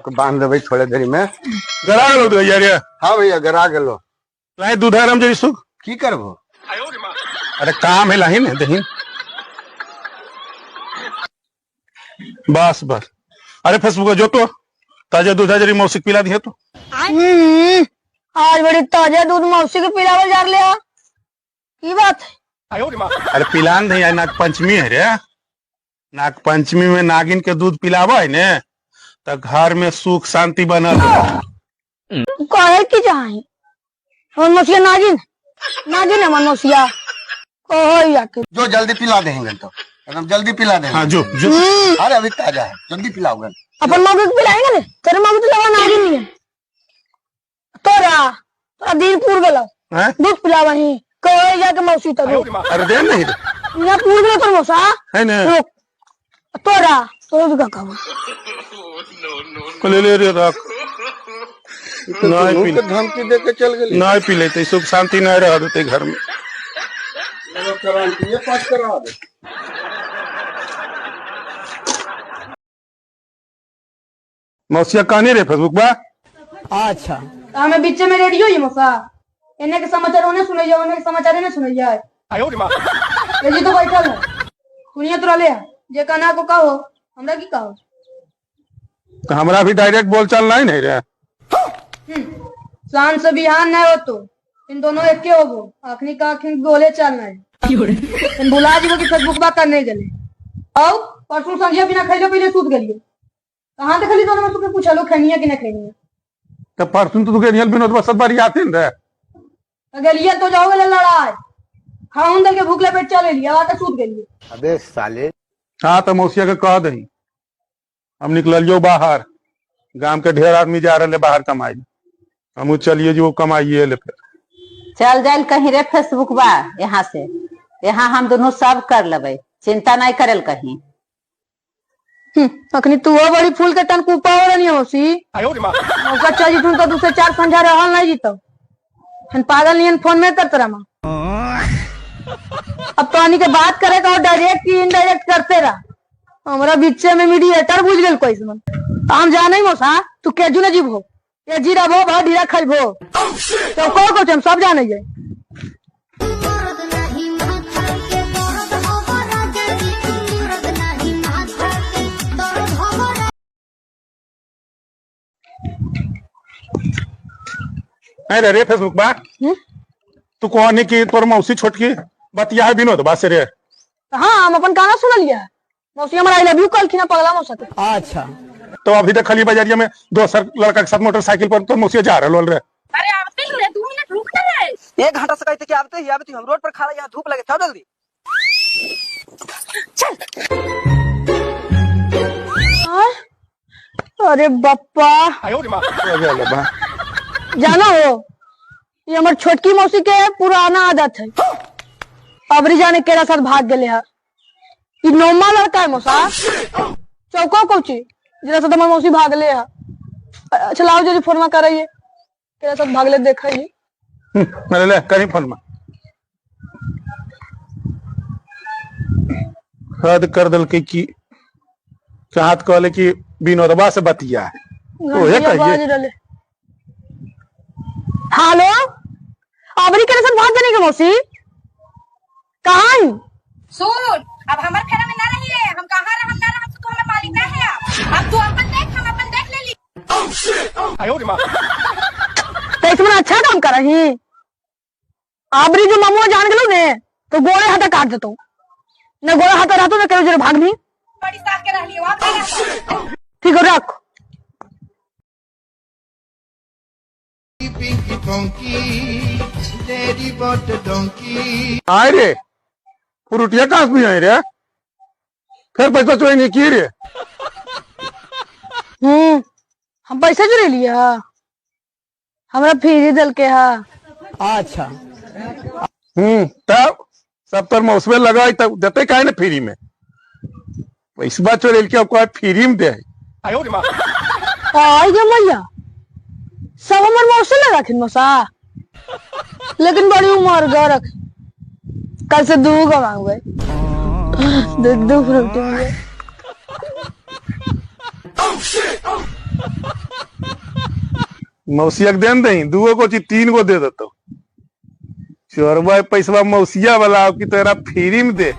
बांध देबै थोड़े देरी में। गरा गेलो तो भैया रे। हाँ भैया गरा गेलो। लाए दूध आराम जरी सुख। की करबो? अरे काम है लाही ने दही। बस बस। अरे फेसबुक जो तो ताजा दूध जरी मौसी के पिला दिए तो। आज बड़ी ताजा दूध मौसी के पिलावल जा लिया, की बात है? अरे पिलान नहीं, आज नाग पंचमी है रे। नाग पंचमी में नागिन के दूध पिलावा है ने तो घर में सुख शांति बनल रहे। कहे की जाए हमर मौसिया नागिन नागिन है हमर मौसिया कहो जाके जो जल्दी पिला देंगे तो एकदम जल्दी पिला देंगे। हाँ जो जो। अरे अभी ताजा है, जल्दी पिलाओगे। अपन मौके को पिलाएंगे ने, तेरे मौके तो लगा नागिन नहीं है। तोरा तोरा दिन पूर गेलो हैं? दूध पिलावा ही कहो जाके मौसी तब। अरे दे नहीं यहाँ पूर गेलो तोर मौसा है ने। रुक तोरा तोरा भी का कहबो। ले ले रे रख। नहीं पी धमकी दे के चल गेली। नहीं पी लेते, सुख शांति नहीं रह देते घर में। ये पास करा दे। मौसिया कहने रे फेसबुक बा। अच्छा हमें बीचे में रेडियो ही मौसा एने के समाचार ओने सुनै जाए, ओने के समाचार एने सुनै जाए। ये जी तो बैठल है सुनिए तो रहले है, जे कहना को कहो हमरा की कहो। तो हमरा भी डायरेक्ट बोलचाल नहीं नहीं रे। शान से बिहान नहीं हो तो इन दोनों एक के होबो, अखनी का अखनी बोले चल नहीं तुम भुला जीबो कि फेसबुक बा करने गेले। औ परसों संझिया बिना खैले पीले सूत गेलियो, कहां देखली दोनों में सुके पूछलो खैनिया कि ना खैनिया। तो परसों तो तू गेलियल विनोद बसत बारी आते न रे। तो गेलिए तो जाओ गेले लड़ाई खाउन दल के भूखले पेट चल एलिए आके सूत गेलिए। अबे साले। हाँ तो मौसिया के कह दही हम निकलियो बाहर, गांव के ढेर आदमी जा रहे बाहर कमाई, हम चलिए जो कमाइए ले फिर। चल जाइल कहीं रे फेसबुक बा, यहाँ से यहाँ हम दोनों सब कर लेबै, चिंता नहीं करेल कहीं। अखनी तू हो बड़ी फूल के टन कुपा हो रही मौसी। मौका चल जितू तो दूसरे चार संझा रहल नहीं जीतो, हम पागल नहीं फोन में करते रहा। अब तो आनी के बात करे तो डायरेक्ट की इनडायरेक्ट करते रहा, हमरा बीचे में मीडिएटर बुझ गेल कोई समन। हम जाने मौसा तू केजू न जीवो केजी रहबो बहुत ढीला खइबो तो को को हम सब जाने जे। अरे रे फेसबुक बा तू कहनी कि तोर मौसी छोटकी बतिया है विनोद बा से रे। हाँ हम अपन गाना सुनलिए मौसी हमरा I love you कहलखिन पगला मौसा के। अच्छा तो अभी तक खाली बाजारिया में दोसर लड़का के साथ मोटरसाइकिल पर तो मौसी जा रहल रे। अरे आते ही रे, 2 मिनट रुक ना रे। 1 घंटा से कहते कि आते ही आते, हम रोड पर खड़ा यहाँ धूप लगे, चल जल्दी चल। अरे बप्पा जाना हो ये हमार छोटकी मौसी के पुराना आदत है, अबरी जाने केरा साथ भाग गेले है। ई नौमा लड़का है मौसा चौको कोची जरा साथ हमार मौसी भागले है। अच्छा लाओ जरी फोनमा कराइए केरा साथ भागले देखइए। अरे ले करी फोनमा। हद कर दल के की चाहत कहले कि विनोदबा से बतिया है। तो ये कहिए। हेलो अबरी केरा साथ भाग जाने के मौसी कहाँ? सुन अब हमार फेरा में ना रही है, हम कहाँ रहम ना रहम तो हमें मालिक ना है। अब तू अपन देख हम अपन देख ले ली। तो इसमें अच्छा काम कर रही आबरी जो मामुआ जान गेलो ने तो गोड़े हाथे काट देतो न गोड़े हाथे रहतो न केरो जरे भागनी बड़ी साख के रहली हो, अब ना रहतो। ठीक है रख। आए रे फ्रूटिया कहाँ से भी आए रे फिर पैसा चोरी नहीं की रे। हम पैसा चोरी लिया हमरा फ्री दल के हा। अच्छा तब सब तर मौसमे लगा तब देते काहे ना फ्री में पैसा चोरी के अब फ्री में दे। आई गे मैया सब हमर मौसे लगा मौसा, लेकिन बड़ी उम्र ग रख कल से 2 गो मांगबे दो दो फ्रूटी। मौसिया के देन दही, दूगो को तीन गो दे देतो। चोरबा पैसवा मौसिया वाला कि तेरा फ्री में दे।